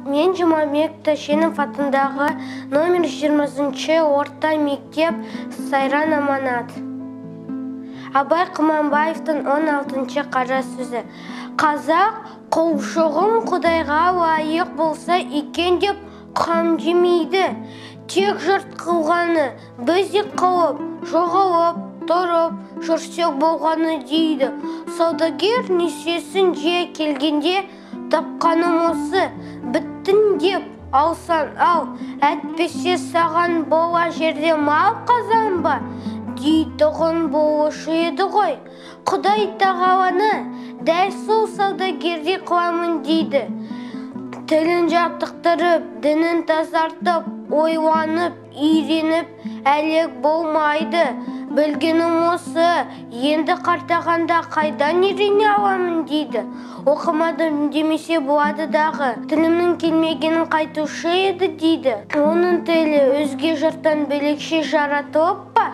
Мен Жұмабек Тәшенов атындағы номер 20 орта мектеп, Сайран Аманат. Абай Құнанбаевтың 16 қара сөзі. Қазақ құлшылығым Құдайға лайық болса екен деп қам жемейді. Тек жұрт қылғаны, біз де қылып, жоғалып, тұрып, жүрсек болғаны дейді. Саудагер несиесін же келгенде тапқаным осы, біттің деп алсаң ал, әйтпесе саған бола жерде мал қазан ба дейтұғын болушы еді ғой. Құдай тағаланы дәл сол саудагердей қыламын дейді. Тілін жаттықтырып, дінін тазартып, ойланып, үйреніп әлек болмайды. Білгенім осы, енді қартағанда қайдан үйрене аламын дейді. Оқымадым демесе болады дағы, тілімнің келмегенін қайтушы еді дейді. Оның тілі өзге жұрттан бөлекше жаратылып па?